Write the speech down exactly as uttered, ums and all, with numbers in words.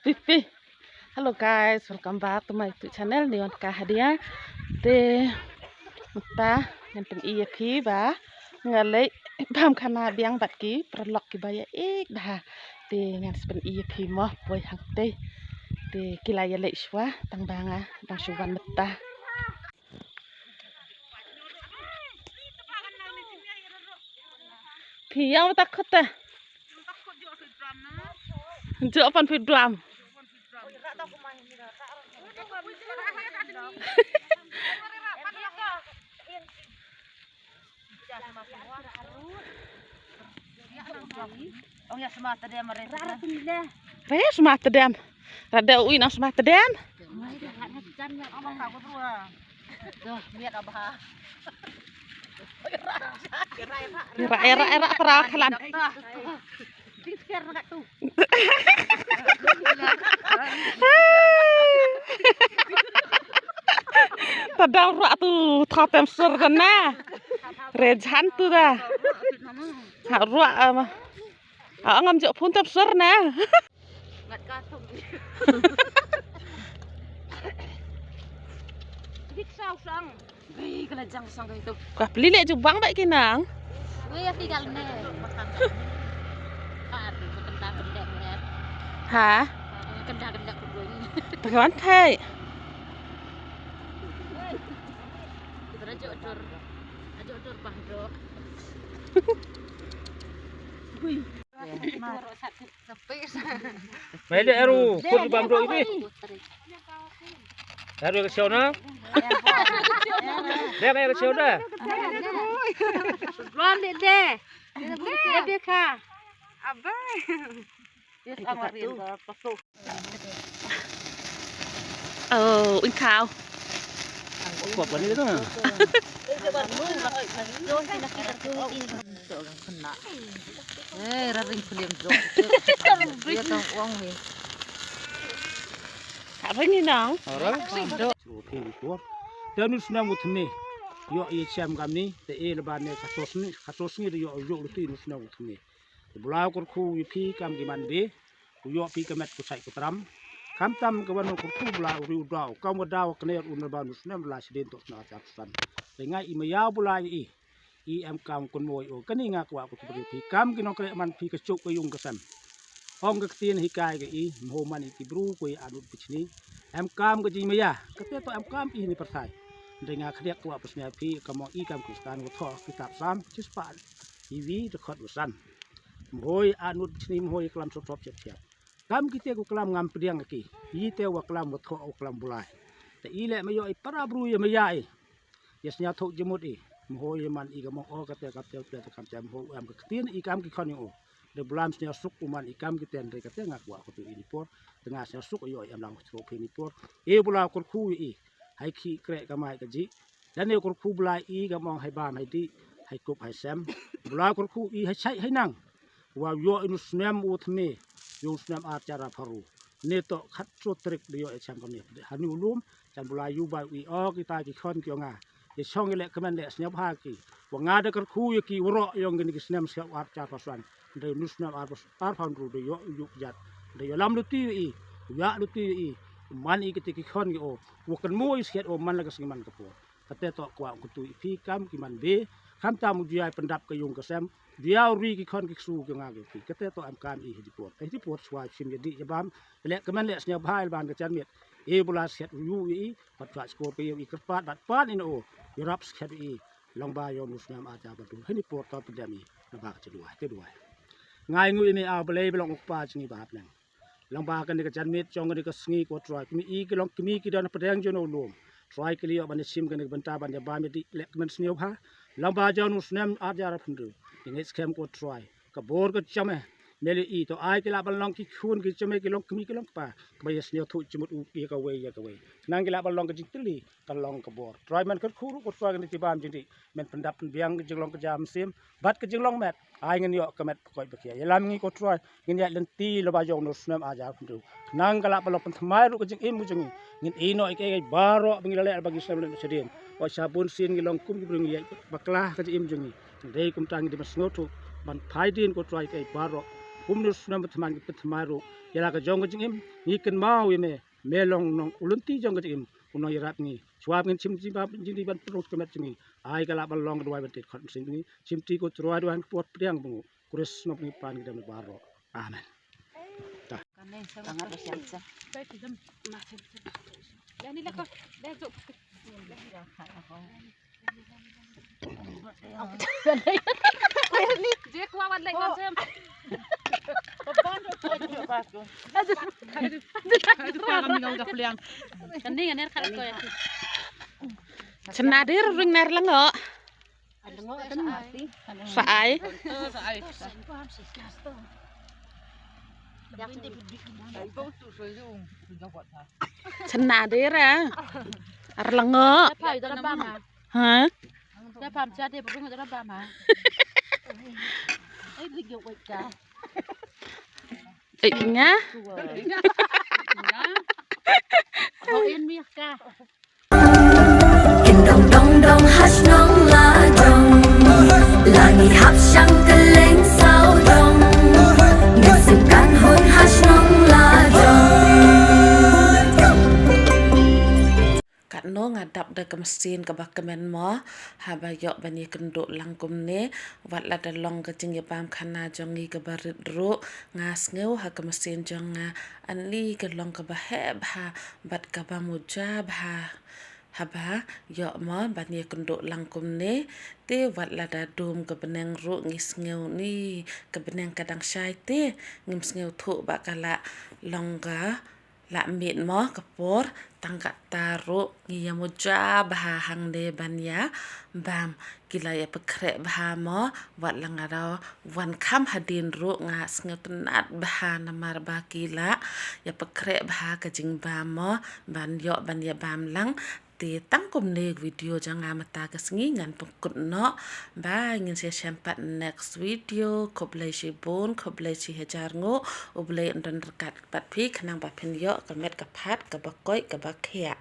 Pipi. Hello guys, welcome back to my YouTube channel, Neon Ka Hadia. Te mynta ngan pyni ïa phi ba nga leit bam khana biang bad ki paralok kiba ïaid bha. Te ngan sa pyni ïa phi mo poi hangtei. Te ki la ïaleit shuwa tang ba nga dang shu wan mynta. Phi ïa ta khut ta. Jok pan phi drum. Re sma tedem. Rada ui na sma tedem. Era, era, era, para kalan. Tadau rak tu, thatem sur kan na. Rejan tu dah. Ha ruak ama. Ha ngam jok phun tem sur na. Ngat ka thum. Dik sau sang. Wei, ka la jang sang ka itu. Ka pli le ju bang ba ki nang. Wei, ya tinggal ne. Makan. Ka ada makan tak benda mer. Ha? Kenda kenda pun. Tekan thai. Kita aja atur. Aja atur pahdo. Wei. Mai le eru, kut bam do ibi. Eru ke siona. Dia ke siona. Belum deh. Lebih kah. Abai. Yes, ang warin ka paso. Oh, in cow. Kuat bani tu. Eh, raring film jok. Dia tang uang ni. Tak ring ni nang. Orang. Te nu snem u thymme. Ïoh i chem kam ni, te e leba ne khatos ni, khatos ni de ïoh ïoh luti nu snem u thymme. Te bula u kyrkhu ïa phi kam ki man be, u ïoh phi ka met ku sait ku tram. Khamtam ka wan u kyrkhu bula u riu daw, kam wa daw kner u nerba nu snem la sdien tok sna char san. Te ngai i maya bula i, i em kam kun moi o, kani nga kwah ku tu phi kam ki nongkreh man phi ka chuk ka yung ka sem. Ong ka ktien hikai ka i, mho man i ki bru ko i anut pichni. Em kam ka jingmaya, kate to em kam i ni pyrthai. Ndai nga khriak kwah pyrshnia phi, ka mong i kam Kristan, wa thoh kitab Sam, chispah i wi dkhot wa san. Mhoi anut pichni, mhoi klam sotop chep chep. Kam kite ku klam ngam pdiang ki, i te wa klam wa thoh wa klam bulai. Te i le ma ïoh i para bru ïa maya i. Ïa sñiawthooh jingmut i, mho ïa man i ka mong o kate kate kate kam cha mho em ka ktien i kam ki khon i o. De blam sñiawsuk u man i kam ki ten de kate nga kwah ko tu i ni por, te nga sñiawsuk ïoh i em lang ko phi ni por. E bula kyrkhu i, hai khi kreh ka mai ka ji. Dan e kyrkhu bula i ka mong hai bam hai di, hai kup hai sem. Bula kyrkhu i hai chai hai nang. Wa ïoh inu snem u thymme, ïoh snem ar char ar pharu. Ne to khat so trik de ïoh e chang kam ne. Hani u lum, chan bula yu ba wi o kita ki khon ki o nga. Ye chong ye leh kmen leh sñiawbha ki. Wa nga da kyrkhu ïa ki waroh ïong kini ki snem skhem ar char phaw san. Ndai nu snem ar phaw, ar phaw hynru da ïoh ïuh jat. Da ïoh lam luti ïa i. Ïa luti ïa i. Man i kiti ki khon ki o. Wa kynmu i skhet o man la ka sngi man ka por. Kate to kwah u kyntu ïa phi kam ki man be. Khamtam u jia pyndap ka yung ka sem. Jia u ri ki khon ki ksu ki nga ki phi. Kate to em kam i hi di por. Hi di por swa shim ïa di ïa bam. Leh kmen leh sñiawbha ïa ban ka jan miet. E bula skhet u yu ïa i. Pat chwa skor ka ïa i kyrpad bad pan in o. Ïarap skhet i. Long ba ïoh nu snem ar char phaw hynru. Hini por to pdem i. Na ba ka chi duwai, te duwai. Ngai ngu i mi a Blei ba long u kpa jngi ba hap neng. Long ba kane ka janmiet jong kane ka sngi ko Trai. Kmie i ki long kmie ki don pdeng jong u lum. Trai ki lio ban shim kane ka bynta ban ïa ba mi di leh kmen sñiawbha. Long ba jong u snem ar jar pynru. Ki ngeit skhem ko Trai. Ka bor ka jame. Meli i to ai ki lah ban long ki khun ki jame ki long kmie ki long kpa. Kaba ïa sñiawthooh jingmut u ïa kawei ïa kawei. Nang ki lah ban long ka jingtylli. Ka long ka bor. Trai men kyrkhu ruh ko Trai kane ti bam jingdih. Men pyndap pynbiang ka jinglong ka jam sim. Bad ka jinglong met. Ai ngin ïoh ka met pkoi pkia. Ïalam ngi ko Trai. Ngin ïaid lynti laba jong nu snem ar jar pynru. Nang ka lah ba long pynthymmai ruh ka jingim ka jong ngi. Ngin ïehnoh ïa kiei baroh ba ngi la leh ba ngi snem lem shadien. Wa sha bun sien ngi long kum ki briew ngi ïaid bakla ka jingim jong ngi. Dei kumta ngi dei ban sngewthuh ban phai dien ko Trai kiei baroh. kumno snem ba thymmai ki pynthymmai ruh ïa la ka jong ka jingim. Ngi kynmaw ïa me, me long nong u lynti jong ka jingim, u nongïarap ngi. Shuwa ba ngin shim jingim, jingim ban pynrung sha ka met jong ngi, ai ka lah ban long ka duwai ban tied khot mynsiem ngi. Shim ti ko Trai duwai ha ka por pdiang ba ngi. Khrist nong ngi pan ngi dam baroh. Amen. Chynna dir ring ner lango. Sa ai. Chynna dir a. Ar lango. Ha? Eh, nya. Kin dong dong dong ha shnong la jong. La ngi hap shang kylleng sawdong. Ngin sngewkan hun ha shnong la jong. Katno nga dap da ka machine kaba kmen mo, haba ïoh ban ïakynduh lang kumne, wat lada long ka jingïabam khana jong ngi kaba rit ruh, nga sngew ha ka machine jong nga, ani ka long kaba heh bha, bad kaba muja bha. Haba ïoh mo ban ïakynduh lang kumne, te wat lada dum ka bneng ruh ngi sngew ni ka bneng ka dang shai te, ngim sngewthuh ba ka la long ka la miet mo ka por, tang katta ruh ngi ïa muja bha hangne ban ïabam. Ki la ïa pynkhreh bha mo, wat la nga daw wan kham hadien ruh nga sngewtynnat bha namar ba ki la ïa pynkhreh bha ka jingbam mo, ban ïoh ban ïabam lang. Te tang kumne video jong nga mynta ka sngi, ngan pynkut noh. Bye, ngin sa ïashem pat next video. Khublei shibun, khublei shihajar nguh. U Blei un don ryngkat bad phi khnang ba phin ïoh ka met ka phad kaba koit kaba khiah.